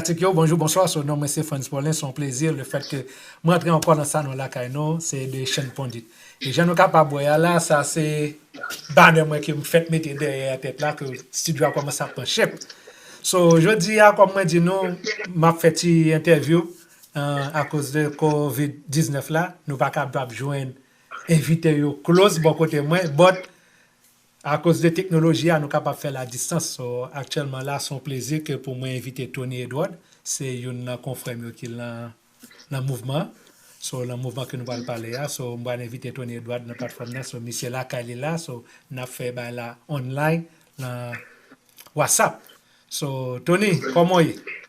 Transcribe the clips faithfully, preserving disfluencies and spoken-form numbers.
Fanatik yo, bonjou, bonswa. So, non mwen se Frantz Paulin. Se yon plezi le fèt ke mwen antre ankò nan salon lakay nou. Se de Shane Pondit. E jan nou kapab wè a la, sa se banner mwen ke m fèt mete dèyè tèt la, ke studio a kòmanse ap pran shape. So, jodi a, kòm mwen di nou, m ap fè ti entèvyou, euh, akoz de kovid diznèf la, nou pa kapab jwenn envite yo close bò kote mwen, but akoz de teknoloji a, nou kapab fè l a distans. So, aktyèlman la, se yon plezi ke pou mwen envite Tony Edward. Se youn nan konfrè m yo ki nan, nan mouvman an. So, nan mouvman ke nou pral pale a. So, m pral envite Tony Edward nan platfòm nan. So, misye lakay li la. So, n ap fè bagay la online nan WhatsApp. So, Tony, kòman w ye?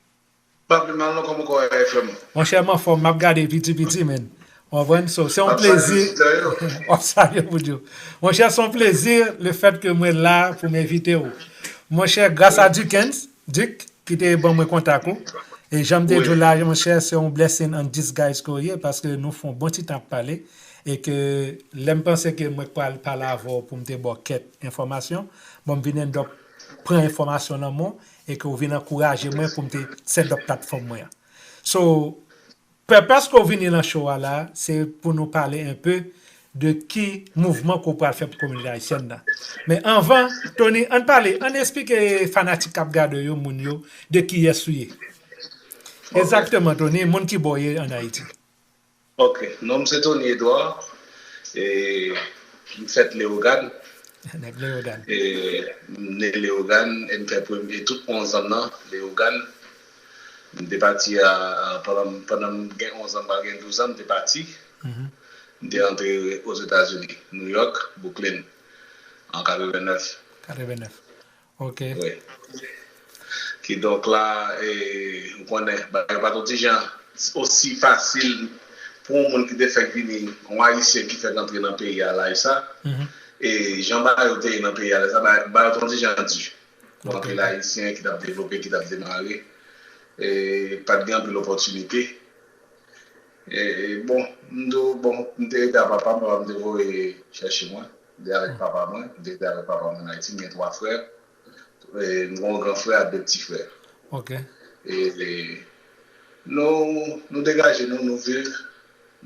Pa pi mal non, kòman w ye, frè m? Monchè, m anfòm, m ap gade piti piti, men. Ou konprann? So, se yon plezi. W ap salye pou di w. Monchè, se yon plezi le fèt ke mwen la pou m envite w. Monchè, gras a Dickens, Dick, ki te ban mwen kontak ou. E jan m te di w la, monchè, se yon blessing in disguise ke w ye, paske nou fè yon bon ti tan ap pale. E ke lè m panse ke mwen pral pale avè w pou m te ba w kèk enfòmasyon, bon, m vin end up pran enfòmasyon nan men w e ke w vin ankouraje mwen pou m te set up platfòm mwen an. So, purpose ke w vini nan show a la, se pou nou pale un peu de ki mouvman ke w pral fè pou kominote ayisyèn nan. Men anvan, Tony, ann pale, ann eksplike fanatik k ap gade yo, moun yo, de kiyès ou ye. Ok. Egzakteman, Tony, moun ki bò w ye ann Ayiti. Ok, non m se Tony Edouard, e m fèt Leyogàn. Nèg Leyogàn. E m ne Leyogàn, e m fè premye, tout onz an nan Leyogàn. M te pati a, a, pandan, pandan m gen onz an, m pral gen douz an, m te pati. Mhm. M te antre Ozetazini, New York, Brooklyn, an katrevennnèf. Katrevennnèf. Ok. Wi. Kidonk la, e, ou konnen, bagay yo pa t yon ti jan osi fasil pou yon moun ki te fèk vini, yon Ayisyen ki fèk antre nan peyi a laj sa. Mhm. E jan bagay yo te ye nan peyi a laj sa, bagay, bagay yo te yon ti jan di. Pou anpil Ayisyen ki t ap devlope, ki t ap demare, e pa t gen anpil opòtinite. E, e, bon, m di w, bon, m te rete a papa m, papa m te voye chèche mwen. M te avèk papa mwen, m te rete avèk papa mwen ann Ayiti, m gen twa frè. E, m gen yon gran frè ak de pti frè. Ok. E, e, nou, nou degaje nou, nou viv,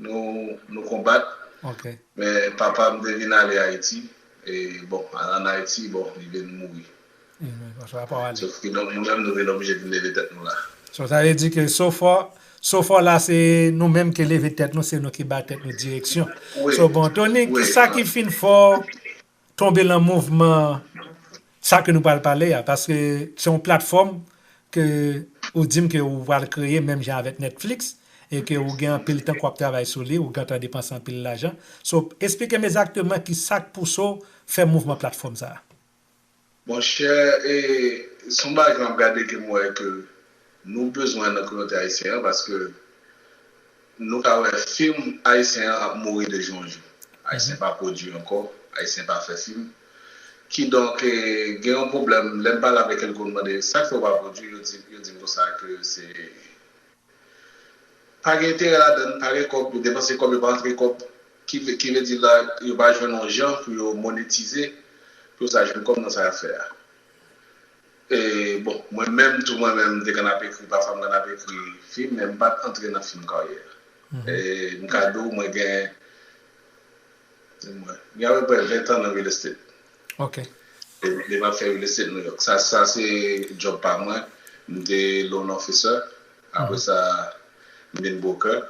nou, nou konbat. Ok. Men papa m te vin ale Ayiti. E, bon, ann Ayiti, bon, li vin mouri. Mhm, paske papa w ale. Sof ke nou, nou menm, nou vin oblije vin leve tèt nou la. So, sa vle di ke so far, so far la, se nou menm ki leve tèt nou, se nou ki ba tèt nou direksyon. Wi. So, bon, Tony, wi, kisa ki fin fè w tonbe nan mouvman sa ke nou pral pale a? Paske se yon platfòm ke ou di m ke ou pral kreye menm jan avèk Netflix, e ke ou gen anpil tan ke w ap travay sou li, ou gentan depanse anpil lajan. So, eksplike m egzakteman kisa k pouse w fè mouvman platfòm sa a. Monchè, e, se yon bagay ke m ap gade ke m wè ke nou bezwen nan kominote ayisyen an, paske nou ka wè fim ayisyen an ap mouri de jou an jou. Ayisyen pa pwodui ankò, ayisyen pa fè fim. Kidonk, e, gen yon pwoblèm, lè m pale avèk kèlke moun, m mande, "Sa k fè w pa pwodui?" Yo di, yo di m konsa ke se pa gen enterè ladan l, pa gen kòb, yo depanse kòb, yo pa antre kòb. Ki vle, ki vle di la, yo pa jwenn yon jan pou yo monetize, pou yo sa jwenn kòb nan sa y ap fè a. E, bon, mwen menm, tou mwen menm, m te konn ap ekri, pafwa m konn ap ekri fim, men m pa t antre nan fim karyè. Mhm. E, m ka di w, mwen gen, mwen, gen apeprè ven tan nan real estate. Ok. E, e m ap fè real estate New York. Sa, sa se djòb pa mwen. M te loan officer. Apre sa, m vin broker.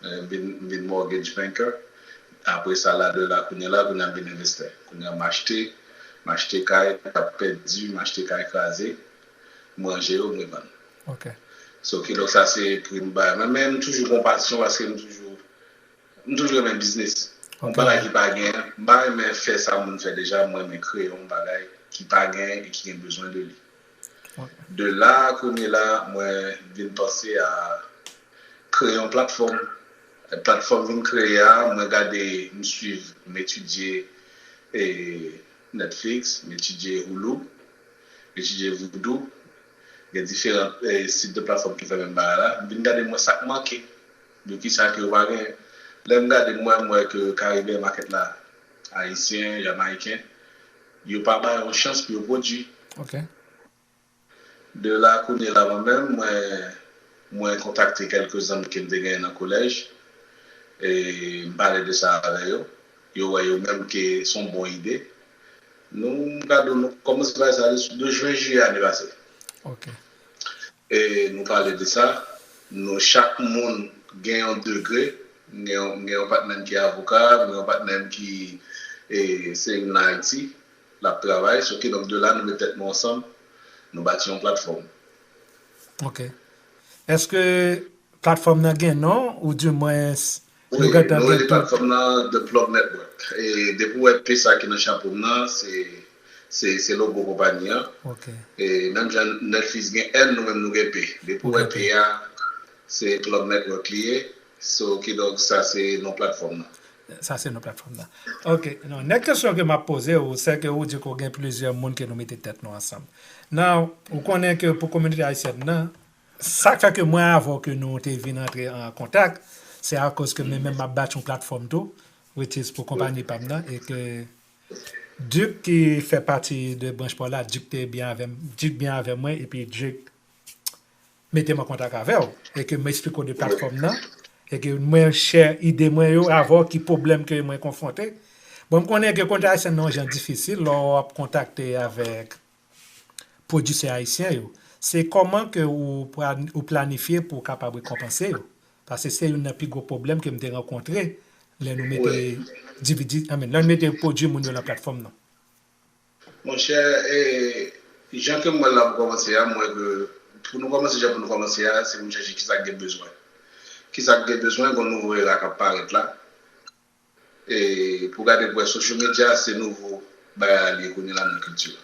Eh, m vin, m vin mortgage banker. Apre sa, la de la, kounye a la, kounye a m vin envestè. Kounye a m achte, m achte kay k ap pèdi, m achte kay kraze, m ranje yo, m revann. Ok. So, kidonk sa se pri m bay. Men, men m toujou gon pasyon paske m toujou, m toujou renmen biznis. Ok. Yon bagay ki pa gen, m pa renmen fè sa moun fè deja, mwen renmen kreye yon bagay ki pa gen e ki gen bezwen de li. De la, kounye la, mwen vin panse a kreye yon platfòm. Platfòm vin kreye a, mwen gade, m swiv, m etidye, e, Netflix, m etidye Hulu, m etidye Vudu. Gen diferan, e, sit de platfòm ki fè menm bagay la. M vin gade mwen sa k manke. De kisa ke yo pa gen. Lè m gade, mwen, m wè ke Caribbean market la, Ayisyen, Jamayiken, yo pa ba yo chans pou yo pwodui. Ok. De la, kounye la, mwen menm, mwen, mwen kontakte kèlke zanmi ke m te genyen nan kolèj, e m pale de sa avè yo. Yo wè yo menm ke se yon bon ide. Nou gade, nou kòmanse bay sa de, de jen, jiyè ane pase. Ok. E nou pale de sa. Nou, chak moun gen yon degre. M gen yon, m gen yon patnè m ki avoka, m gen yon patnè m ki e, se yon Ayiti, l ap travay. So, kidonk, de la, nou met tèt nou ansanm, nou bati yon platfòm. Ok. Èske platfòm nan gen non, ou di mwens Wi, nou rele platfòm nan The Plug Network. E depi w wè P sa ki nan chapo m nan, se se se logo konpayi an. Ok. E menm jan Netflix gen N, nou menm nou gen P. Depi w wè P a, se Plug Network li ye. So, kidonk, sa se non platfòm nan. Sa se non platfòm nan. Ok. Non, nèk kesyon ke m ap poze w, se ke ou di ke w gen plizyè moun ke nou mete tèt nou ansanm. Now, ou konnen ke pou kominote ayisyèn nan, sa k fè ke mwen avè w ke nou te vin antre an kontak, se akoz ke mwen menm m ap bati yon platfòm tou, which is pou konpayi pa m nan, e ke Duke ki fè pati de branch pa w la, Duke te byen avè m, Duke byen avè mwen, epi Duke mete m an kontak avè w, e ke m eksplike w de platfòm nan, e ke mwen share ide mwen yo avè w, ki pwoblèm ke mwen konfwonte. Bon, m konnen ke kominote ayisyèn nan yon jan difisil lè w ap kontakte avèk pwodisè ayisyen yo, se kòman ke ou, ou planifye pou w kapab rekonpanse yo? Paske se youn nan pi gwo pwoblèm ke m te rankontre lè nou mete D V D, I mean, lè nou mete pwodui moun yo nan platfòm nan. Monchè, e, jan ke m wè l la pou kòmanse a, m wè ke pou nou kòmanse jan pou nou kòmanse a, se pou n chèche kisa k gen bezwen. Kisa k gen bezwen, gen yon nouvo era k ap parèt la. E pou gade pou wè social media se nouvo bagay li ye kounye la nan kilti.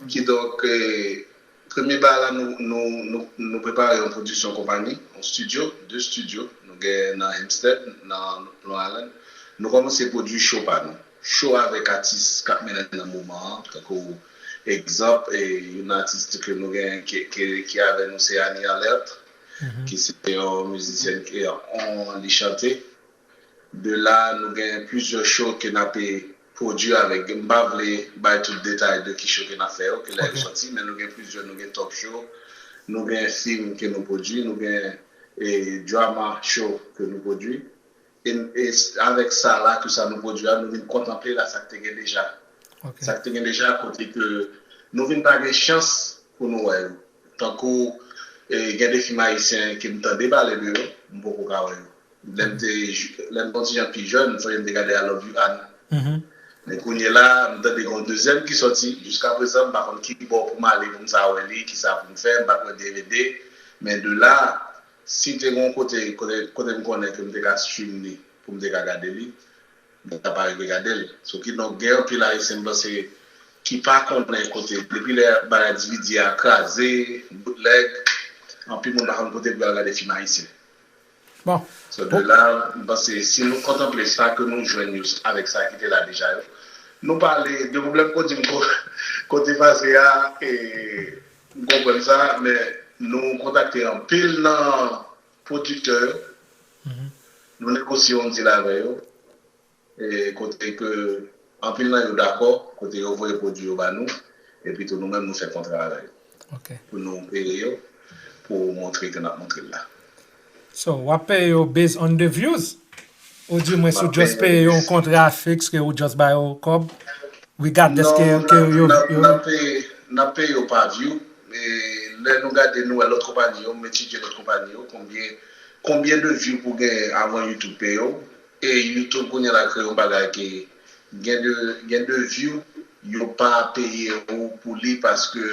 Kidonk, e, premye bagay la, nou, nou, nou, nou prepare yon pwodiksyon konpayi, yon studio, de studio, nou gen nan Hempstead, nan Long Island. Nou kòmanse pwodui show pa nou. Show avèk atis k ap mennen nan moman an, tankou egzanp, e, yon atis ke nou gen ki, ki, ki avè nou se Annie Alerte, ki se yon mizisyèn, ki, yon, li chante. De la, nou gen plizyè show ke n ape pwodui avèk, m pa vle bay tout detay de ki show ke n ap fè yo, ke lè yo sòti, men nou gen plizyè, nou gen talk show, nou gen fim ke nou pwodui, nou gen e, drama show ke nou pwodui. E, e avèk sa la, ke sa nou pwodui a, nou vin kontanple la sa k te gen deja. Sa k te gen deja, kote ke nou vin pa gen chans pou nou wè yo. Tankou, e, gen de fim ayisyen ke m tande pale de yo, m poko ka wè yo. Lè m te, lè m t on ti jan pi jèn, m sonje m te gade I Love You Ann. Men kounye la, m tande gen yon dezyèm ki sòti. Jiska prezan, m pa konn ki bò pou m ale pou m sa wè li, kisa pou m fè, m pa t wè D V D. Men de la, si te gen yon kote, kote, kote m konnen ke m te ka stream li, pou m te ka gade li, m ta pa rive gade l. So, kidonk, gen anpil ayisyen, m panse, ki pa konnen kote, depi lè bagay D V D a kraze, bootleg, anpil moun pa konn kote pou y al gade fim ayisyen. Bon. So, de la, m panse, si nou kontanple sa ke nou jwenn yo avèk sa ki te la deja yo, nou pale de pwoblèm kote m ko-, kote pase a, e, m konprann sa, men nou kontakte anpil nan pwodiktè yo, nou negosye yon deal avè yo, e kote ke anpil nan yo dakò, kote yo voye pwodui yo ba nou, epi tou nou menm nou fè kontra avè yo. Ok. Pou nou peye yo, pou montre ke n ap montre l la. So, w ap peye yo based on the views? Ou di mwen si w just peye yo yon kontra fiks ke ou just ba yo kòb? Regardless ke, ke yo, n ap peye, n ap peye yo pa view. E lè nou gade, nou wè lòt konpayi yo, m etidye lòt konpayi yo, konbyen, konbyen de view pou genyen avan YouTube peye w. E YouTube kounye a la kreye yon bagay ke gen de, gen de view yo pa peye ou pou li paske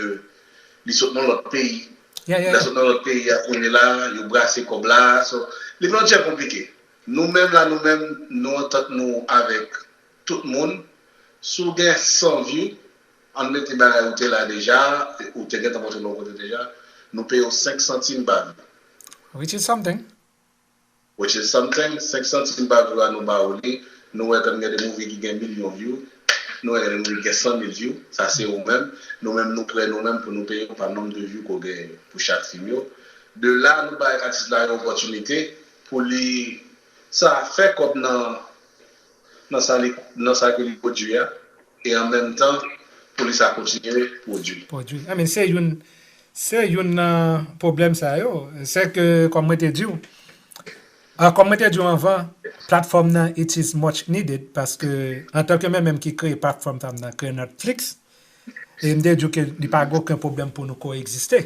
li sot nan lòt peyi. Lè sot nan lòt peyi a kounye la, yo brase kòb la. So, li vin yon djè konplike. Nou menm la, nou menm, nou antant nou avèk tout moun. Si w gen san view, ann mete bagay ou te la deja, ou te gentan montre nou kote deja, nou peye w senk santim pa view. Which is something. Which is something, senk santim pa view a nou ba ou li, nou wè ke gen de movie ki gen milyon view, nou wè gen de movie ki gen san mil view, sa se ou menm, nou menm nou prè nou menm pou nou peye w pa nonb de view ke w genyen pou chak fim yo. De la, nou bay atis la yon opòtinite pou li sa fè kòb nan, nan sa li, nan sa ke li pwodui a, e an menm tan, pou li sa kontinye pwodui. Pwodui. I mean, se youn, Se youn nan pwoblèm sa yo. Se ke, kòm mwen te di w, ah, kòm mwen te di w anvan, platfòm nan, it is much needed, paske antanke mwen menm ki kreye platfòm sa m nan, kreye Netflix, e m te di w ke li pa gen okenn pwoblèm pou nou ko egziste.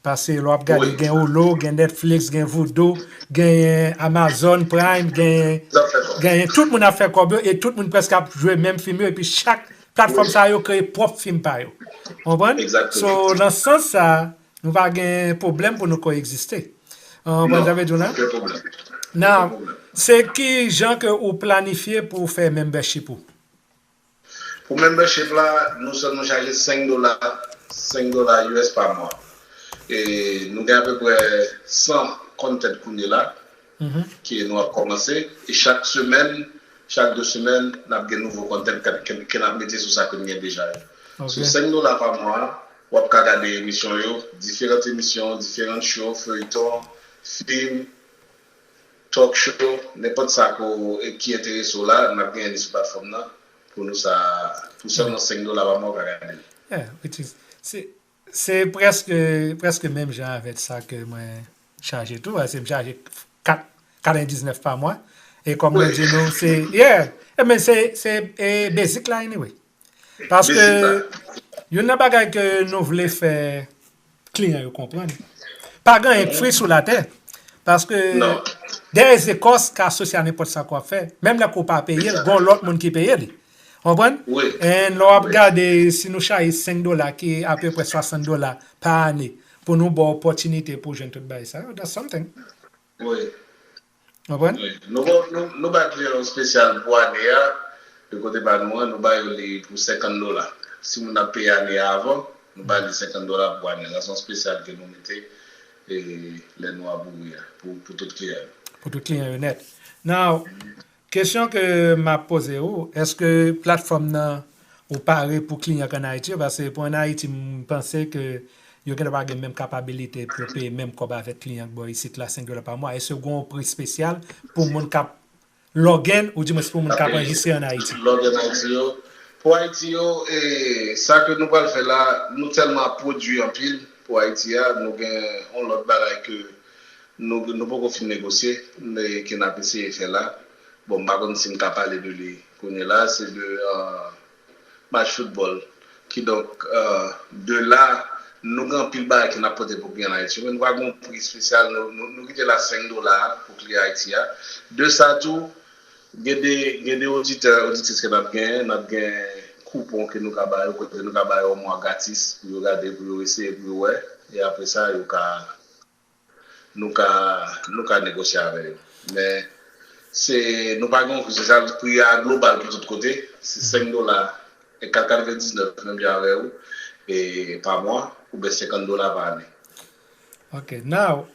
Paske lè w ap gade, gen Hulu, gen Netflix, gen Vudu, gen Amazon Prime, gen, gen tout moun ap fè kòb yo, e tout moun prèske ap jwe menm fim yo, epi chak platfòm sa yo kreye pwòp fim pa yo. Konprann? So, nan sans sa, nou pa gen pwoblèm pou nou ko egziste. Konprann sa m vle di w la? Now, se ki jan ke ou planifye pou w fè membership ou? Pou membership la, nou sèl nou chaje senk dola, senk dola U S pa mwa. E nou gen apeprè san content kounye la, ke nou ap kòmanse. E chak semèn, chak de semèn, n ap gen nouvo content ke, ke, ke n ap mete sou sa ke n gen deja yo. Sou senk dola pa mwa, w ap ka gade emisyon yo, diferan emisyon, diferan show, feuilleton, fim, talk show, nenpòt sa ko, e ki enterese w la, n ap genyen li sou platfòm nan. Pou nou sa, pou sèlman senk dola pa mwa, w ka gade li. Yeah, which is, se, se prèske, prèske menm jan avèk sa ke mwen chaje tou, paske m chaje kat, katrevendiznèf pa mwa. E kòm mwen di nou, se, yeah, e men se, se e basic la anyway. Paske youn nan bagay ke nou vle fè kliyan yo konprann, pa gen anyen k fri sou latè. Paske there is a cost k asosye a nenpòt sa ke w ap fè. Menm lè ke w pa peye l, gen yon lòt moun ki peye li. Konprann? And lè w ap gade, si nou chaje senk dola, ki apeprè swasant dola pa ane, pou nou ba w opòtinite pou w jwenn tout bagay sa yo, that's something. Konprann? Wi. Nou, ba- nou, nou bay kliyan yo spesyal pou ane a, de kote pa nou an, nou ba yo li pou senkant dola. Si moun ap peye ane a avan, nou ba li senkant dola pou ane a. Sa se yon spesyal ke nou mete, e, lè nou ap ouvri a, pou, pou tout kliyan yo. Pou tout kliyan yo nèt. Now, kesyon ke m ap poze ou, èske platfòm nan ou pare pou kliyan k ann Ayiti yo? Paske pou ann Ayiti, m panse ke yo gendwa pa gen menm kapabilite pou yo peye menm kòb avèk kliyan k bò isit la, senk dola pa mwa. Èske gen yon pri espesyal pou moun k ap log in, oudimwens pou moun k ap anrejistre ann Ayiti? Log in Ayiti yo. Pou Ayiti yo, e, sa ke nou pral fè la, nou tèlman ap pwodui anpil pou Ayiti a, nou gen yon lòt bagay ke nou, nou poko fin negosye, men ke n ap eseye fè la. Bon, m pa konn si m ka pale de li kounye la, se de, euh, match foutbòl. Kidonk, euh, de la, nou gen anpil bagay ke n ap pote pou kliyan Ayiti yo, men nou pa gen yon pri espesyal, nou, nou, nou kite l a senk dola pou kliyan Ayiti a. De sa tou, gen de, gen de oditè, oditris ke n ap gen, n ap gen koupon ke nou ka ba yo, kote nou ka ba yo yon mwa gratis pou yo gade, pou yo eseye, pou yo wè. E apre sa, yo ka, nou ka, nou ka negosye avè yo. Men, se, nou pa gen yon pri espesyal, pri a global pou tout kote, se senk dola e kat katrevendiznèf, menm jan avè ou, e pa mwa, oubyen senkant dola pa ane. Ok, now,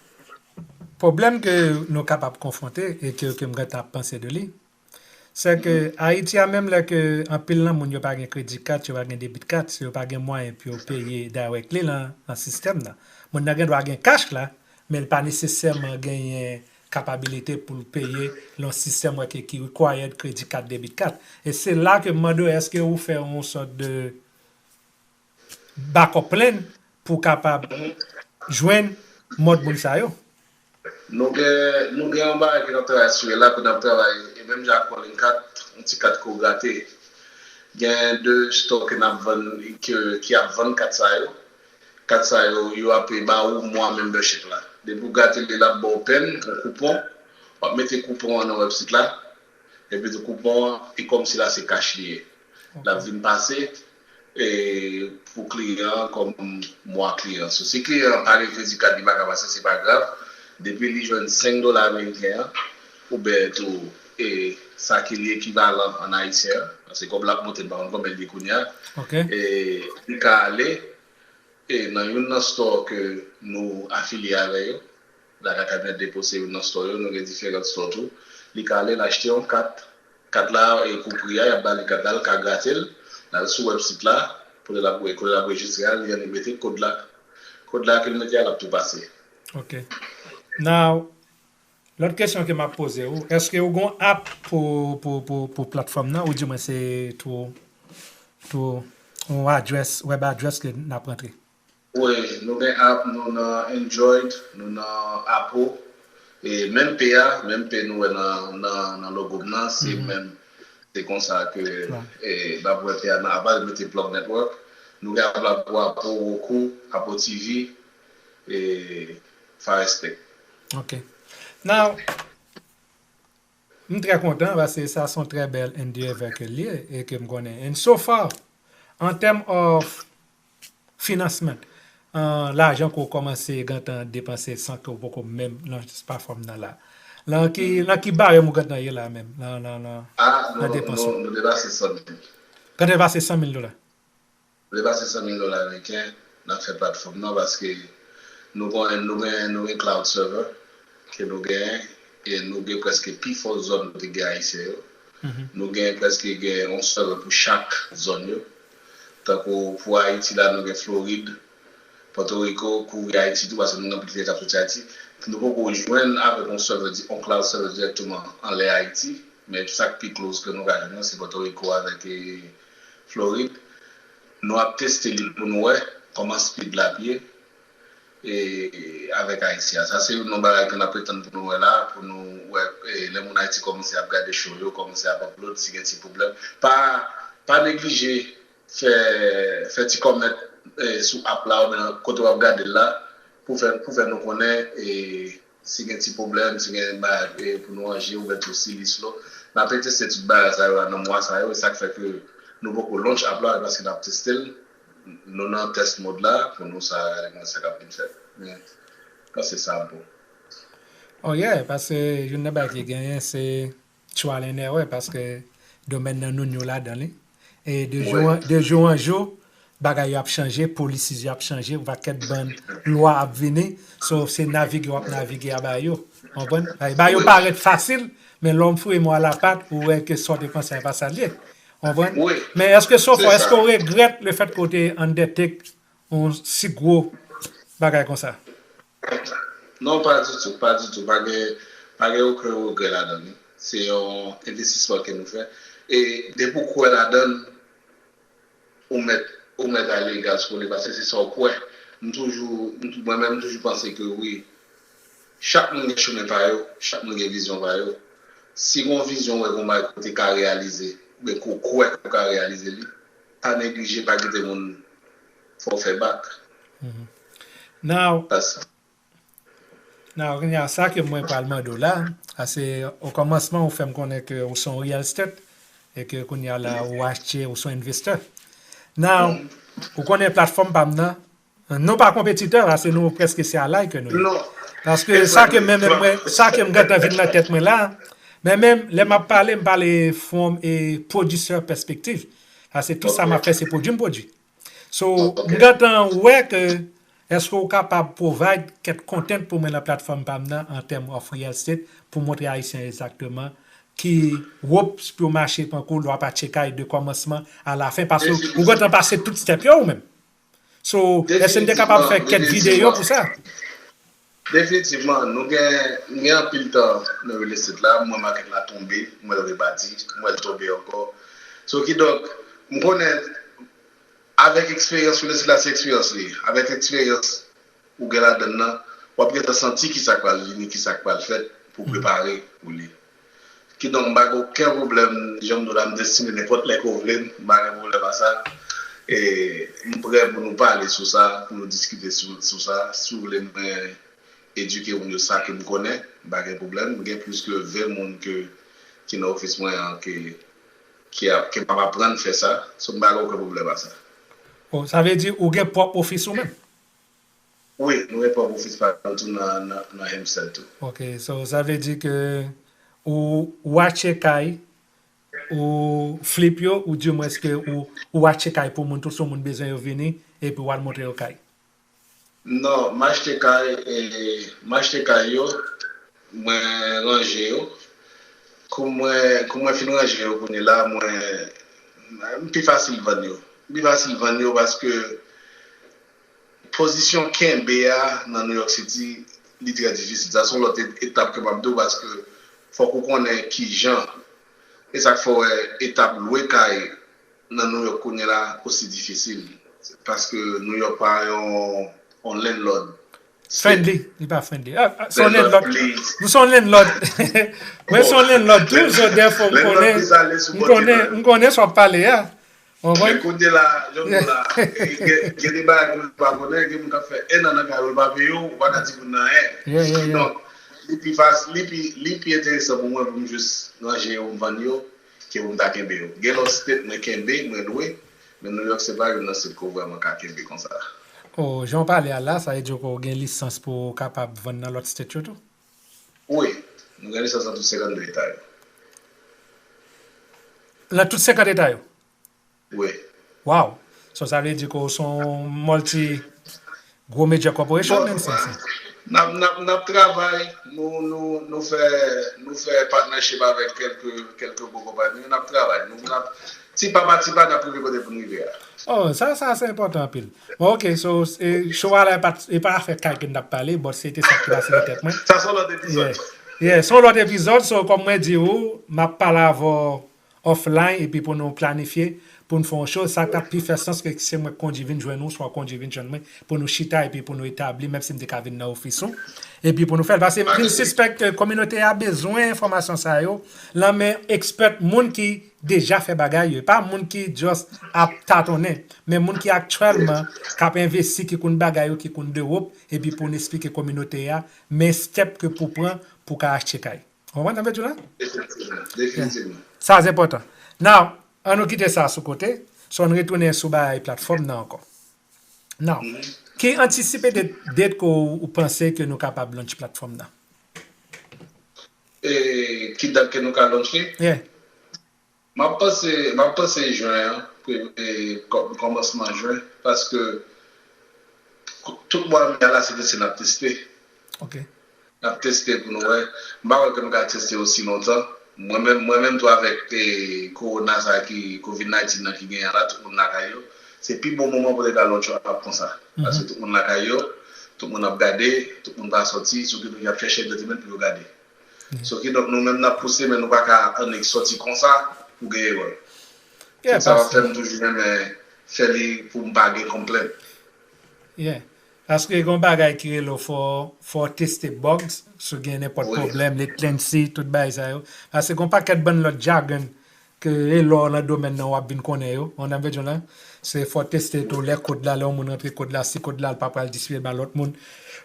pwoblèm ke nou kapab konfwonte e ke, ke m gentan ap panse de li, se ke Ayiti a, menm lè ke anpil nan moun yo pa gen kredi kat, yo pa gen debit kat, yo pa gen mwayen pou yo peye directly lan, lan sistèm nan. Moun nan gendwa gen cash la, men l pa nesesèman genyen kapabilite pou l peye lan sistèm wè ke ki required kredi kat, debit kat. E se la ke m mande w, èske ou fè yon sòt de backup plan pou kapab jwenn mòd moun sa yo? Nou gen, nou gen yon bagay ke n ap travay sou li la, ke n ap travay, e menm jan ak Calling Card, yon ti kat ke w grate. Gen de store ke n ap vann, ke, ki ap vann kat sa yo. Kat sa yo, yo ap ba ou mwa membership la. Depi w grate li, l ap ba w pen, yon koupon. W ap mete koupon an nan website la. Epi tou koupon an, e kòmsi la se cash li ye. L ap vin pase, e, pou kliyan an kòm mwa kliyan. So, si kliyan an pa gen kredi kat, li pa ka pase, se pa grav. Depi li jwenn senk dola ameriken an, oubyen tou, e, sa ki li ekivalan an ayisyen an, paske kòb la ap monte, m pa konn konbyen li ye kounye a. E, li ka ale, e, nan youn nan store ke nou afilye avè yo, Lakay Kabinè Depo se youn nan store yo, nou gen diferan store tou. Li ka ale, l achte yon kat. Kat la, e, pou pri a, y ap ba li kat la, l ka grate l, l al sou website la, kote l ap, kote l ap rejistre a, li annik mete kòd la. Kòd la ke l mete a, l ap tou pase. Ok. Now, lòt kesyon ke m ap poze w, èske ou gen yon app pou, pou, pou, pou platfòm nan, oudimwen se tou, tou yon address, web address ke n ap rantre? Wi, nou gen app, nou nan Android, nou nan Apple. E menm P a, menm P nou wè nan, nan, nan logo m nan, se menm, se konsa ke e, n ap wè P a nan, apa mete Plug Network. Nou gen app la pou Apple, Roku, Apple T V, e Fire Stick. Ok. Now, m trè kontan paske sa se yon trè bèl endeavor ke l ye e ke m konnen. And so far, an term of financement, an lajan ke w kòmanse gentan depanse san ke w poko menm lans platfòm nan la. Nan ki, nan ki barèm ou gentan ye la menm, nan, nan, nan, Ah, nan nou, depans nou, ou? Nou depase san mil. Gentan depase san mil dola. Nou depase san mil dola ameriken nan fè platfòm nan paske nou gen, nou gen, nou gen cloud server ke nou gen e nou gen prèske pi fò zòn kote gen Ayisyen yo. Nou gen prèske gen yon server pou chak zòn yo. Tankou pou Ayiti la, nou gen Florid, Pòtoriko, kouvri Ayiti tou, paske nou gen anpil kliyan k ap soti Ayiti. Nou poko jwenn avèk yon server, di- yon cloud server dirèkteman anlè Ayiti, men sa k pi close ke nou ka jwenn nan, se Pòtoriko avèk e, Florid. Nou ap teste li pou nou wè kòman speed la ap ye e, avèk Ayiti a. Sa se youn nan bagay ke n ap ret tann pou nou wè la, pou nou wè e, lè moun Ayiti kòmanse ap gade show yo, kòmanse ap upload, si gen ti pwoblèm. Pa, pa neglije fè, fè ti comment e, sou app la oubyen kote w ap gade l la pou fè, pou fè nou konnen e, si gen ti pwoblèm, si gen bagay e, pou nou ranje oubyen tou si li slow. N ap teste tout bagay sa yo a nan mwa sa yo, e sa k fè ke nou poko launch app la, e paske n ap teste l. Nou nan test mode la pou nou sa gade kòman sa k ap vin fèt. Men, m panse sa bon. Oh yeah, paske youn nan bagay ki genyen se trial and error paske domèn nan nou nou ladan li. E de jou an, de jou an jou, bagay yo ap chanje, policies yo ap chanje, yon pakèt bann lwa ap vini. So, se navige w ap navige a ba yo. Konprann? Ba, ba yo parèt fasil, men lè w fouye mò a lapat, ou wè ke sa w te panse a pa sa l ye. Konprann? Men èske so far, èske w regrèt le fèt ke w te undertake yon si gwo bagay konsa? Non, pa ditou, pa ditou. Pa gen, pa gen okenn regrè ladan li. Se yon envestisman ke nou fè. E depi w kwè ladan l, ou mèt, ou mèt ale egal sou li, paske se sa w kwè. M toujou, m tou- mwen menm, m toujou panse ke wi, chak moun gen chemen pa yo, chak moun gen vizyon pa yo. Si gen yon vizyon, w wè gen yon bagay ke w te ka reyalize, oubyen ke w kwè ke w ka reyalize li, pa neglije, pa kite moun fè w fè bak. Now, Now, kounye a, sa ke mwen pral mande w la, a se o kòmansman ou fè m konnen ke ou se yon real estate e ke kounye a la ou achte, ou se yon investor. Now, ou konnen platfòm pa m nan, nou pa konpetitè, paske nou prèske se alay ke nou ye. Paske sa ke men, men mwen, sa ke m gentan vin nan tèt mwen la, men menm lè m ap pale, m pale from a producer perspective. Paske tout sa m ap fè se pwodui m pwodui. So, m gentan wè ke èske w kapab provide kèk content pou mwen nan platfòm pa m nan an term of real estate pou montre Ayisyen egzakteman ki ropes pou yo mache pankou lè w ap achte kay de kòmansman a la fen paske ou gentan pase tout step yo ou menm. So, èske n te kapab fè kèk videyo pou sa? Definitivman, nou gen, nou gen anpil tan nan real estate la, m wè market la tonbe, m wè l rebati, m wè l tonbe ankò. So, kidonk, m konnen avèk eksperyans, real estate la se eksperyans li ye. Avèk eksperyans ou gen ladan l nan, w ap gentan santi kisa k pral vini, kisa k pral fèt pou prepare pou li. Kidonk, m pa gen okenn pwoblèm, jan m di w la, m disponible nenpòt lè ke w vle m, m pa gen pwoblèm a sa. E m prè pou nou pale sou sa, pou nou diskite sou, sou sa. Si w vle mwen edike moun yo sa ke m konnen, m pa gen pwoblèm. M gen plis ke ven moun ke, ki nan ofis mwen an, ke, ki ap, ke m ap aprann fè sa. So, m pa gen okenn pwoblèm a sa. Oh, sa vle di ou gen pwòp ofis ou menm? Wi, nou gen pwòp ofis pa nou tou nan, nan, nan Hempstead tou. Ok, so sa vle di ke ou, ou achte kay, ou flip yo, ou di mwens ke ou, ou achte kay pou moun, tout se moun bezwen yo vini, epi w al montre yo kay. Non, m achte kay, e, m achte kay yo, mwen ranje yo. Kou mwen, kou mwen fin ranje yo kounye la, mwen, m pi fasil vann yo. M pi fasil vann yo paske pozisyon kenbe a nan New York City, li trè difisil. Sa se yon lòt e- etap ke m ap di w paske fòk ou konnen kijan. E sa k fè w wè etap lwe kay nan New York kounye la osi difisil. Paske New York pa yon, yon landlord state. Friendly, li pa friendly. Ah, ah, se yon landlord. Landlord, please. Nou se yon landlord. Mwen se yon landlord tou, so therefore m konnen, m konnen, m konnen sa w ap pale a. Ou konprann? Men kounye la, jan m di w la, gen, gen de bagay moun pa konnen, gen moun k ap fè en an nan kay yo, l pa peye w, ou pa ka di moun nan anyen. Yeah, yeah, yeah. Kidonk, li pi fas-, li pi, li pi enteresan pou mwen pou m jis ranje yo, m vann yo, ke pou m ta kenbe yo. Gen lòt state mwen kenbe, mwen lwe, men New York se pa youn nan state ke w vrèman ka kenbe konsa. Oh, jan w pale a la, sa vle di ke w gen lisans pou w kapab vann nan lòt state yo tou? Wi, nou gen lisans nan tout senkannde eta yo. Nan tout senkant eta yo? Wi. Wow! So, sa vle di ke w se yon multi, gwo major corporation, bon, menm si se. N ap, n ap, n ap travay, nou, nou, nou fè, nou fè partnership avèk kèlke, kèlke gwo konpayi, n ap travay. Nou, n ap, ti pa pa ti pa, n ap rive kote pou n rive a. Oh, sa, sa se enpòtan anpil. Bon, ok, so, e, show a la, e pa, e pa afè kay ke n t ap pale, but se te sa ki pase nan tèt mwen. Sa se yon lòt epizòd. Yeah. Yeah, se yon lòt epizòd, so, kòm mwen di w, m ap pale avè w offline, epi pou nou planifye, pou n fè yon show, sa t ap pi fè sans ke se mwen k kondui vin jwenn ou, swa w kondui vin jwenn mwen, pou nou chita, epi pou nou etabli, menm si m te ka vin nan ofis ou, epi pou nou fè l. Paske m vin sispèk ke kominote a bezwen enfòmasyon sa yo, nan men expert, moun ki deja fè bagay yo, e pa moun ki just ap tatonnen, men moun ki aktyèlman k ap envesti, ki konn bagay yo, ki konn dewòp, epi pou n esplike kominote a, men step ke pou pran pou ka achte kay. Ou konprann sa m vle di w la? Definitivman, definitivman. Sa se enpòtan. Now, ann nou kite sa sou kote, so ann retounen sou bagay platfòm nan ankò. Now, ki antisipe date, date ke w, ou panse ke nou kapab launch platfòm nan? E ki dat ke nou ka launch li? Yeah. M ap panse, m ap panse jen an, pre-, e, kò-, kòmansman jen, paske tout mwa me a la, se teste n ap teste. Ok. N ap teste pou nou wè. M pa kwè ke nou ka teste osi lontan. Mwen menm, mwen menm tou avèk, e, kowona sa ki, covid nineteen nan ki genyen la, tout moun lakay yo. Se pi bon moman pou te ka launch app konsa. Paske tout moun lakay yo, tout moun ap gade, tout moun pa sòti, sou ki nou ap chèche entertainment pou yo gade. So kidonk nou menm n ap pouse, men nou pa ka annik sòti konsa pou gen erè. Yeah, sa va fè m toujou renmen fè li pou m pa gen konplent. Yeah. Paske gen yon bagay ki rele w fò, fò teste bugs, si w gen nenpòt pwoblèm, latency, tout bagay sa yo. Paske gen yon pakèt bann lòt jargon ke e lè w nan domèn nan w ap vin konnen yo. Ou konprann sa m vle di w la? Se fò w teste tou lè kòd la, lè yon moun rantre kòd la, si kòd la l pa pral distribiye ba lòt moun.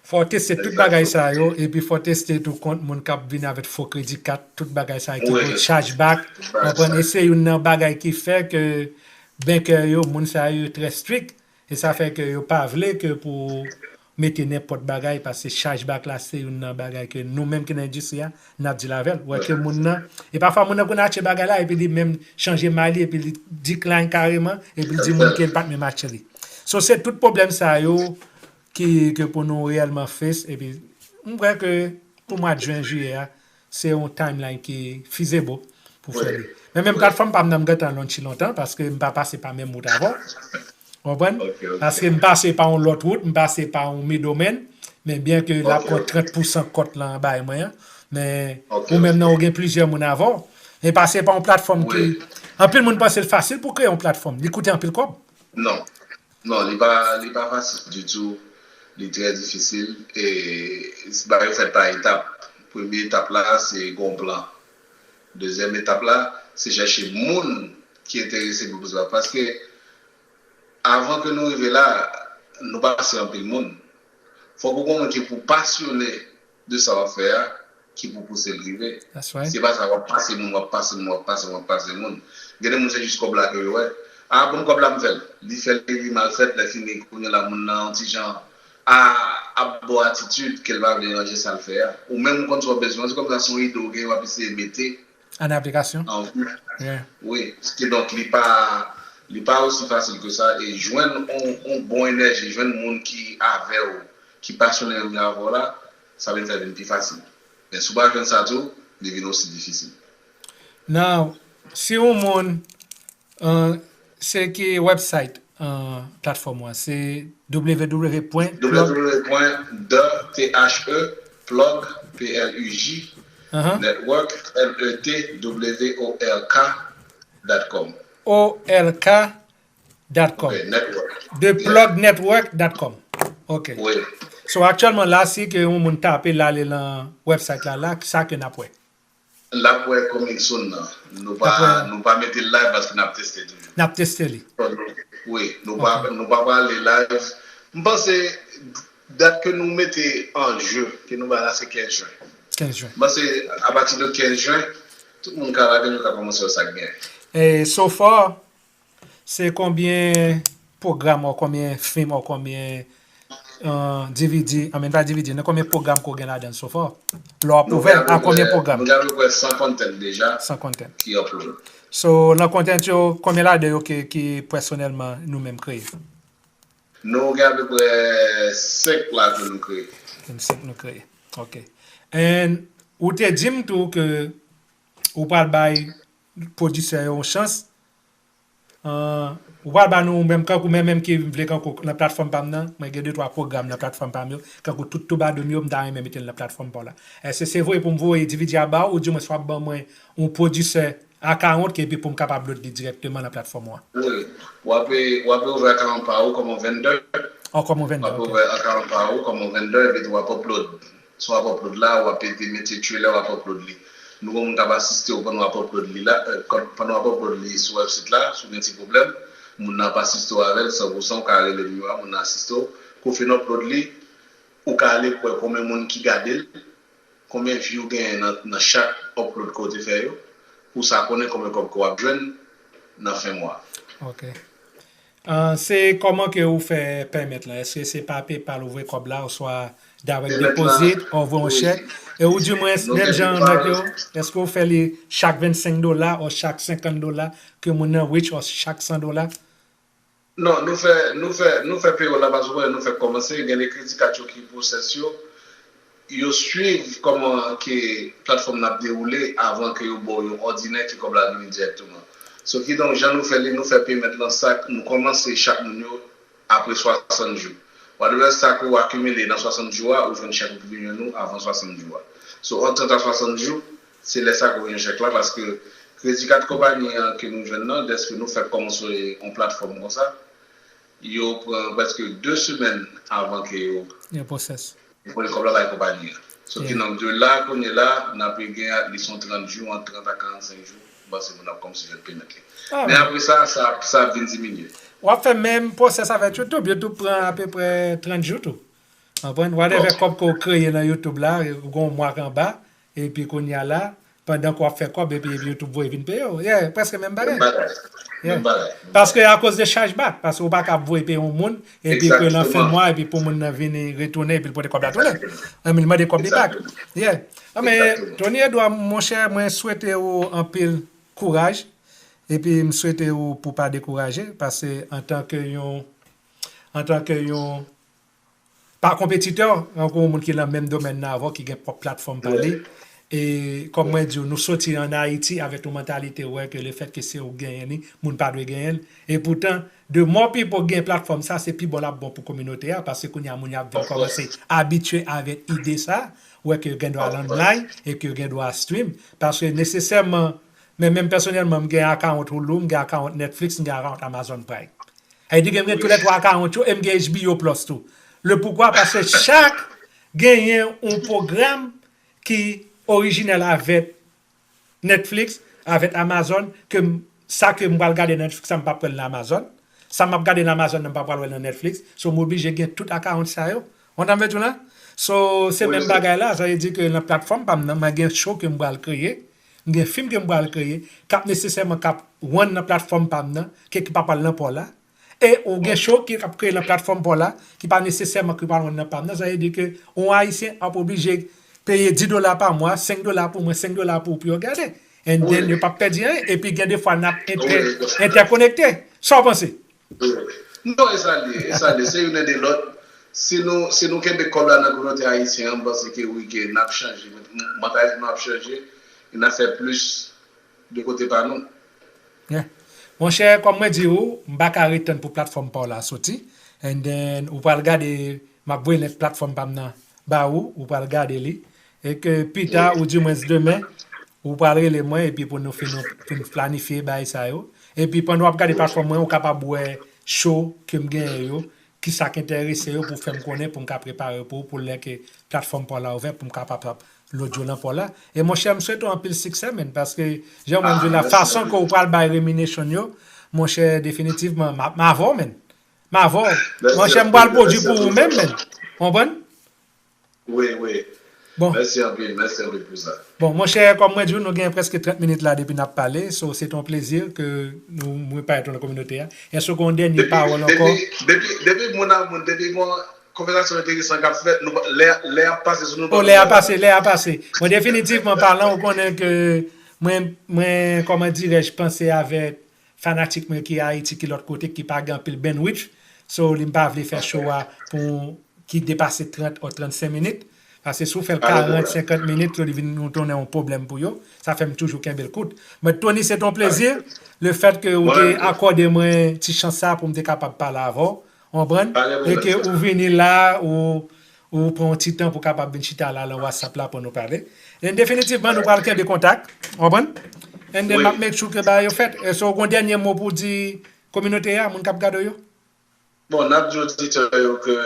Fò w teste tout bagay sa yo, epi fò w teste tou kont moun k ap vin avèk fo kredi kat, tout bagay sa yo ki gen chargeback. Ou konprann? E se youn nan bagay ki fè ke bankè yo, moun sa yo trè strik, e sa fè ke yo pa vle ke pou mete nenpòt bagay, paske chargeback la se youn nan bagay ke nou menm ki nan endistri a, n ap deal avè l. Ou wè ke moun nan, e pafwa moun nan konn achte bagay la, epi li menm chanje may li, epi li decline kareman, epi li di moun ke l pa t menm achte li. So, se tout pwoblèm sa yo ki, ke pou nou reyèlman face, epi m kwè ke pou mwa jen, jiyè a, se yon timeline ki feasible pou fè li. Men menm platfòm pa m nan m gentan launch li lontan, paske m pa pase pa menm wout avè w. Ou konprann? Paske m pase pa yon lòt wout, m pase pa yon middleman, men byen ke l ap pran trant pousan kòt lan bay mwen an, men ou menm nan ou gen plizyè moun avè w. Men pase pa yon platfòm ki, anpil moun panse l fasil pou kreye yon platfòm. Li koute anpil kòb. Non. Non, li pa, li pa fasil ditou. Li trè difisil. E bagay yo fèt pa etap. Premye etap la, se gon plan. Dezyèm etap la, se chèche moun ki enterese pou biznis la. Paske avan ke nou rive la, nou pase anpil moun. Fòk ou gon moun ki pou pasyone de sa w ap fè a, ki pou pouse l rive. Se pa sa, w ap pase moun, w ap pase moun, w ap pase moun, w ap pase moun. Gen de moun se jis kòb la ke yo wè. A, bon, kòb la m fè l. Li fè l, li mal fèt, lè fini, kounye la, moun nan yon ti jan a, ap ba w atitid ke l pa vle ranje sa l fè a. Ou menm ou konn sa w bezwen, se kòm sa se yon ide w gen, w ap eseye mete an aplikasyon. An wi. Wi, kidonk li pa, li pa osi fasil ke sa, e jwenn on, on bon enèji, jwenn moun ki avè w, ki pasyone menm jan avè w la, sa vin fè vin pi fasil. Men si w pa jwenn sa tou, li vin osi difisil. Now, si yon moun, uh, se ki website, uh, platfòm ou an? Se w w w pwen plug, w w w pwen the, T H E, plug, P L U G, network, N E T W O R K, dot com. O R K, Dot com. The plug network dot com. Ok. So aktyèlman la, si ke yon moun tape l ale nan website la, la, sa ke n ap wè? L ap wè coming soon nan. Nou pa nou pa mete l live paske n ap teste toujou. N ap teste li. Wi, nou pa nou pa prale live. M panse dat ke nou mete an je, ke nou bay la se kenz jen. Kenz jen. M panse apati de kenz jen, tout moun ka lage nou ka kòmanse wè sa k gen. E so far, se konbyen pwogram ou konbyen fim ou konbyen D V D, I mean pa D V D, nan konbyen pwogram ke w gen ladan l so far? Lè w ap ouvè, a konbyen pwogram? Nou gen apeprè san content deja ki upload. So, nan content yo, konbyen ladan yo ki, ki pèsonèlman nou menm kreye? Nou gen apeprè senk la ke nou kreye. Gen senk nou kreye. Ok. And ou te di m tou ke ou pral bay pwodisè yo yon chans. Ou pral ba nou menm kankou mwen menm ki vle kankou nan platfòm pa m nan, mwen gen de twa pwogram nan platfòm pa m yo, kankou tout toubadou m yo, m ta renmen mete l nan platfòm pa w la. Èske se voye pou m voye D V D a ba w, oudimwens w ap ban mwen yon pwodisè account ke epi pou m kapab load li dirèkteman nan platfòm ou an? Wi. W ape w ape ouvè account pa ou kòm yon vendor. Oh, kòm yon vendor. W ape ouvè account pa ou kòm yon vendor epi w ap upload. Si w ap upload la, w ap ede mete trailer, w ap upload li. Nou gen moun k ap asiste w pandan w ap upload li la, pandan w ap upload li sou website la, si w gen ti pwoblèm, moun nan ap asiste w avè l san pou san, ou ka rele nimewo a, moun nan asiste w. Kou w fin upload li, ou ka ale pou wè konbyen moun ki gade l, konbyen view w genyen nan, nan chak upload ke w te fè yo, pou sa konnen konbyen kòb ke w ap jwenn nan fen mwa. Ok. Se kòman ke ou fè pèmèt la? Èske se pa PayPal ou voye kòb la oswa direct deposit ou voye yon chèk? E oudimwens, menm jan nèg yo, èske ou fè li chak vennsenk dola ou chak senkant dola ke moun nan reach ou chak san dola? Non, nou fè nou fè nou fè payroll la paske ou konnen nou fèk kòmanse, gen de kredi kat yo ki pwosès yo, yo swiv kòman ke platfòm nan ap dewoule avan ke yo ba w yon òdinè ke kòb la vini dirèkteman. So kidonk jan nou fè li, nou fè payment lan sa nou kòmanse chak moun yo apre swasant jou. Whatever sa ke w akimile nan swasant jou a, ou jwenn chèk ou ki vin jwenn ou avan swasant jou a. So ant trant a swasant jou, se lè sa ke w jwenn chèk la paske kredi kat konpayi an ke nou jwenn nan, dèske nou fèk kòmanse yon platfòm konsa, yo pran prèske de semèn avan ke yo. Yo pwosès. Yo pran kòb la bay konpayi an. So ki nan de la kounye la, n ape gen at least yon trant jou, ant trant a karannsenk jou, m panse moun ap kòmanse jwenn payment li. Men apre sa, sa sa ap vin diminye. W ap fè menm pwosès avèk YouTube. YouTube pran apeprè trant jou tou. Konprann? Whatever kòb ke w kreye nan YouTube la, ou gen yon mwa k anba, epi kounye a la, pandan ke w ap fè kòb epi YouTube voye vin peye w. Yeah, prèske menm bagay. Menm bagay. Yeah. Menm bagay. Paske akoz de chargeback, paske ou pa ka ap voye peye yon moun epi ke nan fen mwa epi pou moun nan vini retounen epi l pote kòb la tounen. Egzakteman. Anben, li mande kòb li back. Egzakteman. Yeah. Anben, egzakteman. Tony Edouard, monchè, mwen swete ou anpil kouraj epi m swete ou pou pa dekouraje paske antanke yon, antanke yon pa konpetitè, tankou yon moun ki nan menm domèn nan avè w, ki gen pwòp platfòm pa li. E kòm mwen di w, nou soti ann Ayiti avèk yon mantalite wè ke lefètke se ou k genyen li, moun pa dwe genyen l. Epoutan, the more people gen platfòm sa, se pi bon l ap bon pou kominote a, paske kounye a moun yo ap vin kòmanse abitye avèk ide sa, wè ke yo gen dwa al online e ke yo gen dwa stream. Paske nesesèman, men menm pèsonèlman, m gen account Hulu, m gen account Netflix, m gen account Amazon Prime. Sa vle di ke m gen toulètwa account yo e m gen H B O Plus tou. Le poukwa? Paske chak genyen yon pwogram ki orijinèl avèk Netflix, avèk Amazon, ke m, sa ke m pral gade nan Netflix la, m p ap pran l nan Amazon. Sa m ap gade nan Amazon nan, m pa pral wè l nan Netflix. So, m oblije gen tout account sa yo. Ou konprann sa m vle di w la? So, se menm bagay la, sa vle di ke nan platfòm pa m nan, mwen gen show ke m pral kreye, m gen fim ke m pral kreye, k ap nesesèman k ap rann nan platfòm pa m nan, ke ki pa pral nan pa w la. E ou gen show ki ap kreye nan platfòm pa w la, ki pa nesesèman ki pral rann nan pa m nan. Sa vle di ke yon Ayisyen ap oblije peye dis dola pa mwa, senk dola pou mwen, senk dola pou ou pou yo gade. And then yo p ap pèdi anyen. Epi gen de fwa n ap entè, entèkonekte. Sa w panse? Non, e sa l ye, e sa l ye. Se youn ede lòt. Si nou, si nou kenbe kòb la nan kominote ayisyen an, m panse ke wi, ke n ap chanje. Mantalite nou ap chanje. E n ap fè plis de kote pa nou. Yeah. Monchè, kòm mwen di ou, m pa ka ret tann pou platfòm pa w la soti. And then, ou pral gade, m ap voye link platfòm pa m nan ba ou, ou pral gade li. E ke pita, oudimwens demen, ou pral rele mwen, epi pou nou fin, fin planifye bagay sa yo. Epi pandan w ap gade platfòm mwen, ou kapab wè show ke m genyen yo, kisa k enterese yo pou fè m konnen, pou m ka prepare pou, pou lè ke platfòm pa w la ouvè, pou m kapab load yo nan pa w la. E monchè, m swete w anpil siksè, menn, paske jan mwen di la, fason ke w pral bay remuneration yo, monchè, definitivman, m ap, m avè w, menn. M avè w. Monchè, m pral pwodui pou ou menm, menn. Konprann? Wi, wi. Bon. Mèsi anpil, mèsi anpil pou sa. Bon, monchè, kòm mwen di w, nou gen prèske trant minit la depi n ap pale, so se te yon plezi ke nou, mwen parèt nan kominote a. Èske w gen yon dènye pawòl ankò? Depi, depi, depi moun a moun, depi gon konvèsasyon enteresan k ap fèt, nou, lè, lè ap pase sou nou. Oh, lè a pase, lè a pase. Bon, definitivman palan, ou konnen ke mwen, mwen, kòman dirèj, panse avèk fanatik mwen ki Ayiti, ki lòt kote, ki pa gen anpil bandwidth. So, li m pa vle fè show a pou ki depase trant ou trannsenk minit. Paske si w fè l karant, senkant minit, li vin tounen yon pwoblèm pou yo. Sa fè m toujou kenbe l kout. But Tony, se te yon plezi. Le fèt ke ou te akòde mwen ti chans sa pou m te kapab pale avè w, w konprann? E ke ou vini la, ou, ou pran yon ti tan pou kapab vin chita la nan WhatsApp la pou nou pale. E definitivman, nou pral kenbe kontak, w konprann? And then, m ap make sure ke bagay yo fèt. E so, ou gen yon dènye mo pou w di kominote a, moun k ap gade w yo? Bon, n ap di oditè yo ke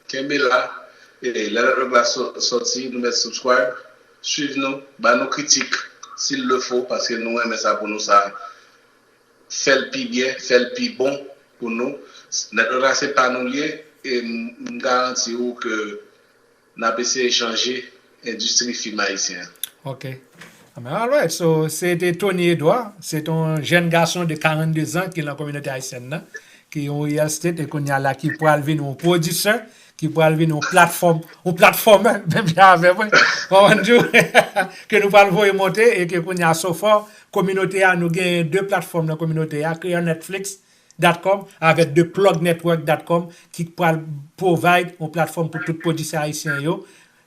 kenbe la, e lè lòt règ la sòti, nou mèt subscribe, swiv nou, ba nou kritik, s'il le faut, paske nou renmen sa pou nou sa fè l pi byen, fè l pi bon pou nou. Nèt la se pa nou l ye, e m garanti ou ke n ap eseye chanje endistri fim ayisyen an. Ok. Amen. Alright, so se te Tony Edouard, se te yon jèn gason de karannde zan ki nan kominote ayisyèn nan, ki yon real estate e kounye a la ki pral vin yon pwodisè, ki pral vin yon platfòm, yon platfòmè, menm jan avè mwen, konprann di w, ke nou pral voye monte e ke kounye a so far, kominote a, nou gen de platfòm nan kominote a, Creole Netflix dot com avèk the plug network dot com ki pral provide yon platfòm pou tout pwodisè ayisyen yo.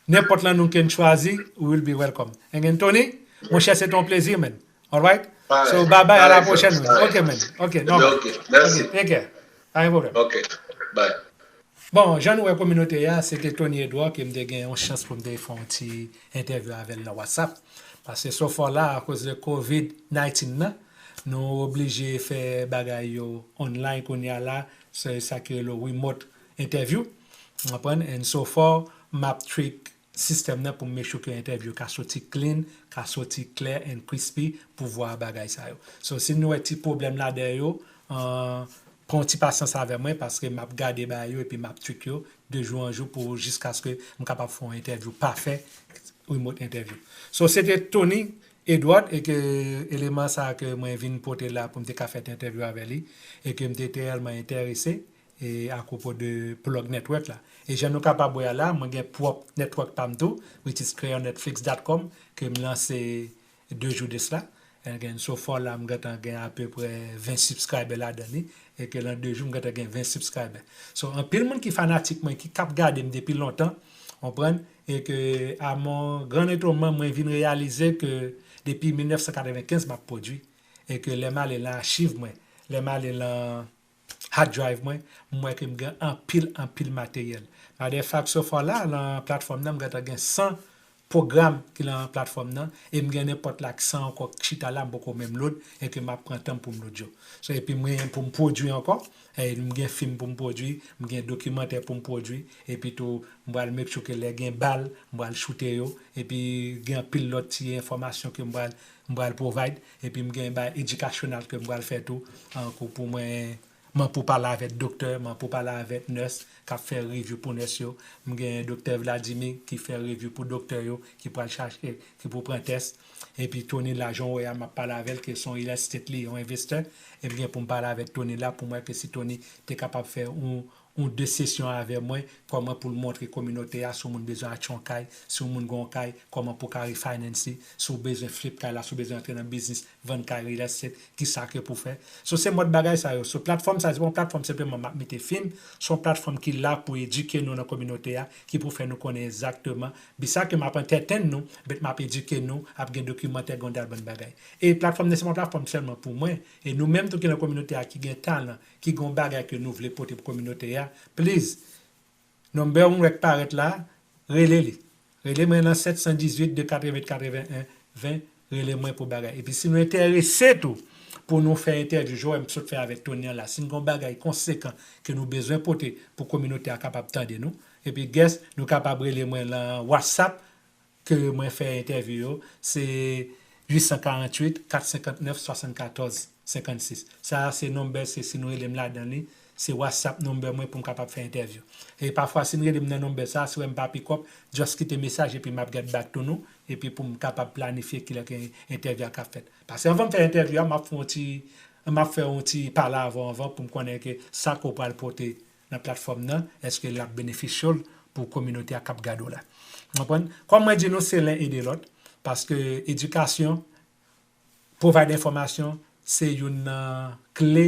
Nenpòt lan nou ke n chwazi, we will be welcome. And then, Tony, monchè, se te yon plezi, man. Alright? So, bye bye, à la prochaine, man. Ok, man. Ok, normal. Ok, take care. Pa gen pwoblèm. Ok, bye. Bon, jan nou wè kominote a, se te Tony Edouard ke m te gen yon chans pou m te fè yon ti entèvyou avè l nan WhatsApp. Paske so far la, akoz de covid nineteen nan, nou oblije fè bagay yo online kounye a la, se sa ki rele remote interview. Ou konprann? And so far, m ap tweak sistèm nan pou m make sure ke entèvyou ka soti clean, ka soti klè and crispy pou vwa bagay sa yo. So, si nou wè ti pwoblèm ladan yo, pran yon ti pasyans avè mwen, paske m ap gade bagay yo epi m ap tweak yo de jou an jou pou jiskaske m kapab fè yon entèvyou pafè, remote interview. So, se te Tony Edouard, e ke eleman sa ke mwen vin pote la pou m te ka fè entèvyou avè li, e ke m te tèlman enterese, e apwopo de plug network la. E jan nou kapab wè a la, mwen gen pwòp network pa m tou, which is creole netflix dot com, ke m lanse de jou de sila. And again, so far la, m gentan gen apeprè ven subscriber ladan li, e ke lan de jou, m gentan gen ven subscriber. So, anpil moun ki fanatik mwen, ki k ap gade m depi lontan, konprann, e ke, à mon grand étonnement, mwen vin reyalize ke depi mil nèf san katrevenkenz, m ap pwodui, e ke lè m ale lan achiv mwen, lè m ale lan hard drive mwen, m wè ke m gen anpil, anpil materyèl. Matter of fact, so far la, lan platfòm nan, m gentan gen san pwogram ki lan platfòm nan, e m gen nenpòt la k san ankò k chita la, m poko menm load, e ke m ap pran tan m pou m load yo. So, epi mwen, pou m pwodui ankò, e m gen fim pou m pwodui, m gen dokimantè pou m pwodui, epi tou, m pral make sure ke lè gen bal, m pral choute yo, epi gen anpil lòt ti enfòmasyon ke m pral, m pral provide, epi m gen bagay edikasyonal ke m pral fè tou, an kou pou mwen, m an pou pale avèk doktè, m an pou pale avèk nurse k ap fè review pou nurse yo. M gen doktè Vladimir ki fè review pou doktè yo, ki pral chache, ki pou pran tès. Epi Tony la, jan w wè a, m ap pale avè l, ke se yon real estate li, yon envestè. E m gen pou m pale avèk Tony la, pou m wè ke si Tony te kapab fè yon, yon de sesyon avè mwen, kòman pou l montre kominote a, si yon moun bezwen achte yon kay, si yon moun gen yon kay, kòman pou w ka refinance li, si w bezwen flip kay la, si w bezwen antre nan biznis, vann kay, real estate, kisa ke pou fè. So, se mòd bagay sa yo. So, platfòm sa, se pa yon platfòm senpleman m ap mete fim, se yon platfòm ki la pou edike nou nan kominote a, ki pou fè nou konnen egzakteman. Bi sa ke m ap entertain nou, but m ap edike nou, ap gen dokimantè, gen yon dal bann bagay. E platfòm nan, se pa yon platfòm sèlman pou mwen. E nou menm tou ki nan kominote a, ki gen talan, ki gen yon bagay ke nou vle pote pou kominote a, please, number one wè k parèt la, rele li. Rele mwen nan sèt san dizuit, de katreven, katreven en, ven, rele mwen pou bagay. Epi si nou enterese tou, pou nou fè entèvyou jan m sot fè avèk Tony an la. Si n gen yon bagay konsekan ke nou bezwen pote pou kominote a kapab tande nou, epi guest, nou kapab rele mwen lan WhatsApp, ke mwen fè entèvyou yo, se uit san karanntuit, kat senkantnèf, swasannkatòz, senkannsis. Sa a se number, se si nou rele m ladan li, se WhatsApp number mwen pou m kapab fè entèvyou. E pafwa, si n rele m nan number sa a, si w wè m pa pick up, just kite mesaj epi m ap get back to nou, epi pou m kapab planifye kilè ke entèvyou a ka fèt. Paske anvan m fè entèvyou a, m ap fè yon ti, m ap fè yon ti pale avè w anvan pou m konnen ke sa ke w pral pote nan platfòm nan, èske l ap benefisye w pou kominote a k ap gade w la. Ou konprann? Kòm mwen di nou, se len ede lòt, paske edikasyon, provide enfòmasyon, se youn nan kle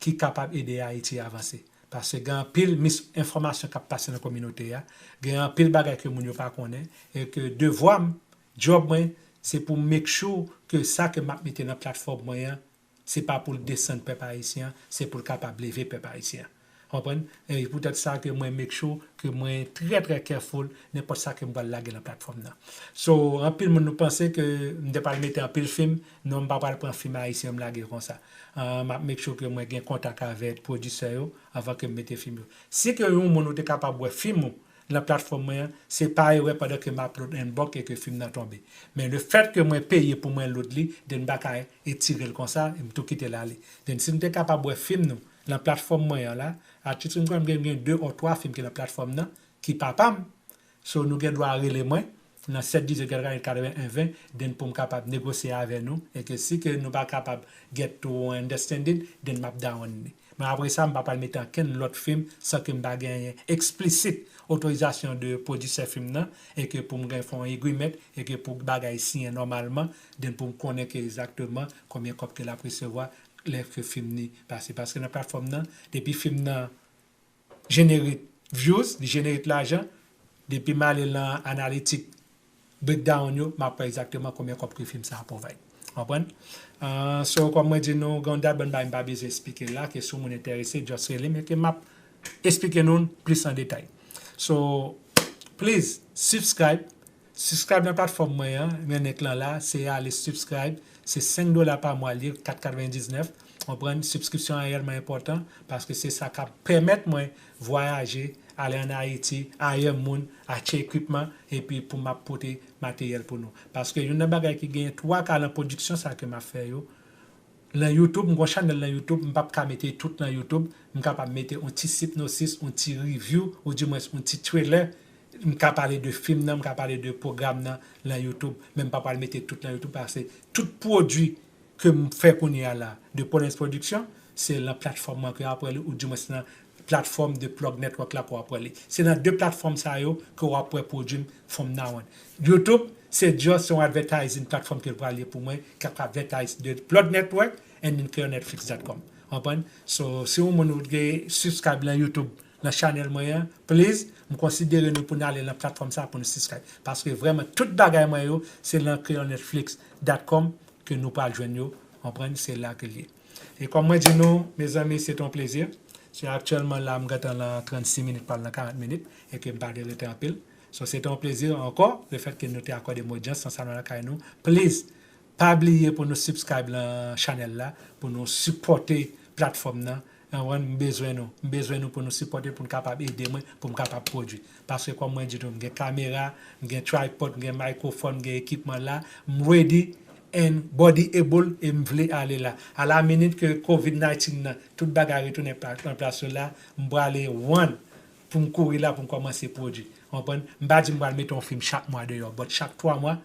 ki kapab ede Ayiti avanse. Paske gen anpil mis enfòmasyon k ap pase nan kominote a, gen anpil bagay ke moun yo pa konnen, e ke devwa m, djòb mwen, se pou m make sure ke sa ke m ap mete nan platfòm mwen an, se pa pou l desann pèp ayisyen an, se pou l kapab leve pèp ayisyen an. Konprann? E poutèt sa ke mwen make sure ke mwen trè, trè careful nenpòt sa ke m pral lage nan platfòm nan. So, anpil moun nou panse ke m te pral mete anpil fim, non, m pa pral pran fim ayisyen m lage konsa. Ah, m ap make sure ke mwen gen kontak avèk pwodisè yo anvan ke m mete fim yo. Si ke yon moun ou te kapab wè fim ou, nan platfòm mwen an, se pa erè pandan ke m ap load and book e ke fim nan tonbe. Men le fait que mwen peye pou mwen load li, then m pa ka etire l konsa, e m tou kite l ale. Then si nou te kapab wè fim nou nan platfòm mwen an la, actually m kwè m gen, gen de ou twa fim ki nan platfòm nan, ki pa pa m. So nou gen dwa rele mwen nan sèt dizuit katrevennèf katreven en ven, then pou m kapab negosye avè nou, e ke si ke nou pa kapab get to understanding, then m ap down li. Men apre sa, m pa pral mete ankenn lòt fim san ke m pa genyen eksplisit otorizasyon de pwodisè fim nan, e ke pou m gen fè yon agreement, e ke pou bagay siyen nòmalman, then pou m konnen ke egzakteman konbyen kòb ke l ap resevwa lè ke fim ni pase. Paske nan platfòm nan, depi fim nan generate views, li generate lajan, depi m ale lan analitik breakdown yo, m ap wè egzakteman konbyen kòb ke fim sa a provide. Konprann? Ah, so, kòm mwen di nou, gen yon dat bann bagay m pa bezwen eksplike la, ke si yon moun enterese, just rele m, e ke m ap eksplike nou plis an detay. So, please, subscribe. Subscribe nan platfòm mwen an, men link lan la, se ale subscribe, se senk dola pa mwa li ye, kat katrevendiznèf. Konprann? Subscription an reyèlman enpòtan, paske se sa k ap pèmèt mwen vwayaje, ale ann Ayiti, hire moun, achte ekipman, epi pou m ap pote materyèl pou nou. Paske youn nan bagay ki genyen twa ka lan pwodiksyon sa ke m ap fè yo, lan YouTube, m gon chanèl lan YouTube, m p ap ka mete tout lan YouTube, m kapab mete yon ti synopsis, yon ti review, ou dimwens yon ti trailer, m ka pale de fim nan, m ka pale de pwogram nan lan YouTube, men m pa pral mete tout lan YouTube, paske tout pwodui ke m fè kounye a la, de Prodens Production, se lan platfòm mwen ke w ap wè li, ou dimwens lan platfòm de Plug Network la ke w ap wè li. Se nan de platfòm sa yo ke w ap wè pwodui m from now on. YouTube, se just yon advertising platform ke l pral ye pou mwen, k ap advertise de Plug Network and then kreyòl netflix dot com. Konprann? So, si yon moun ou te subscribe lan YouTube, lan chanèl mwen an, please, m konsidere nou pou n ale lan platfòm sa pou nou subscribe. Paske vrèman, tout bagay mwen yo, se lan kreyòl netflix dot com ke nou pral jwenn yo. Konprann? Se la ke l ye. E kòm mwen di nou, mezanmi, se te yon plezi. Se aktyèlman la, m gentan lan trannsis minit, pral lan karant minit, e ke m pa te rete anpil. So, se te yon plezi ankò, le fèt ke nou te akòde m odyans nan salon lakay nou. Please, pa bliye pou nou subscribe lan chanèl la, pou nou sipòte platfòm nan. Konprann? M bezwen nou. M bezwen nou pou nou sipòte, pou nou kapab ede mwen, pou m kapab pwodui. Paske kòm mwen di nou, m gen kamera, m gen tripod, m gen mikrofòn, m gen ekipman la, m ready and body able e m vle ale la. A la minit ke covid nineteen nan, tout bagay retounen pla-, an plas yo la, m prale run pou m kouri la pou m kòmanse pwodui. Konprann? M pa di m pral mete yon fim chak mwa deyò, but chak twa mwa,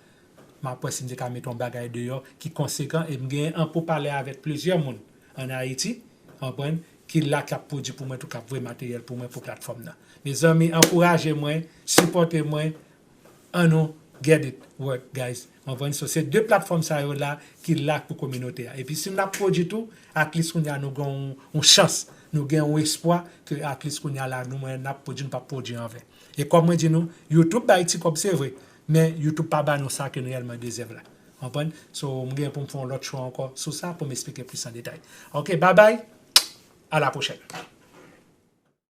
m ap wè si m te ka mete yon bagay deyò ki konsekan e m gen an pou pale avèk plizyè moun ann Ayiti, konprann, ki la k ap pwodui pou mwen, tou k ap voye materyèl pou mwen pou platfòm nan. Mezanmi, ankouraje mwen, sipòte mwen, annou get it work, guys. Konprann? So, se de platfòm sa yo la ki la pou kominote a. Epi si n ap pwodui tou, at least kounye a nou gen yon, yon chans, nou gen yon espwa ke at least kounye a la, nou menm n ap pwodui, nou p ap pwodui anven. E kòm mwen di nou, YouTube bay ti kòb, se vre, men YouTube pa ba nou sa ke nou reyèlman dezève la. Konprann? So, m gen pou m fè yon lòt show ankò sou sa pou m eksplike plis an detay. Ok, bye bye. À la prochaine.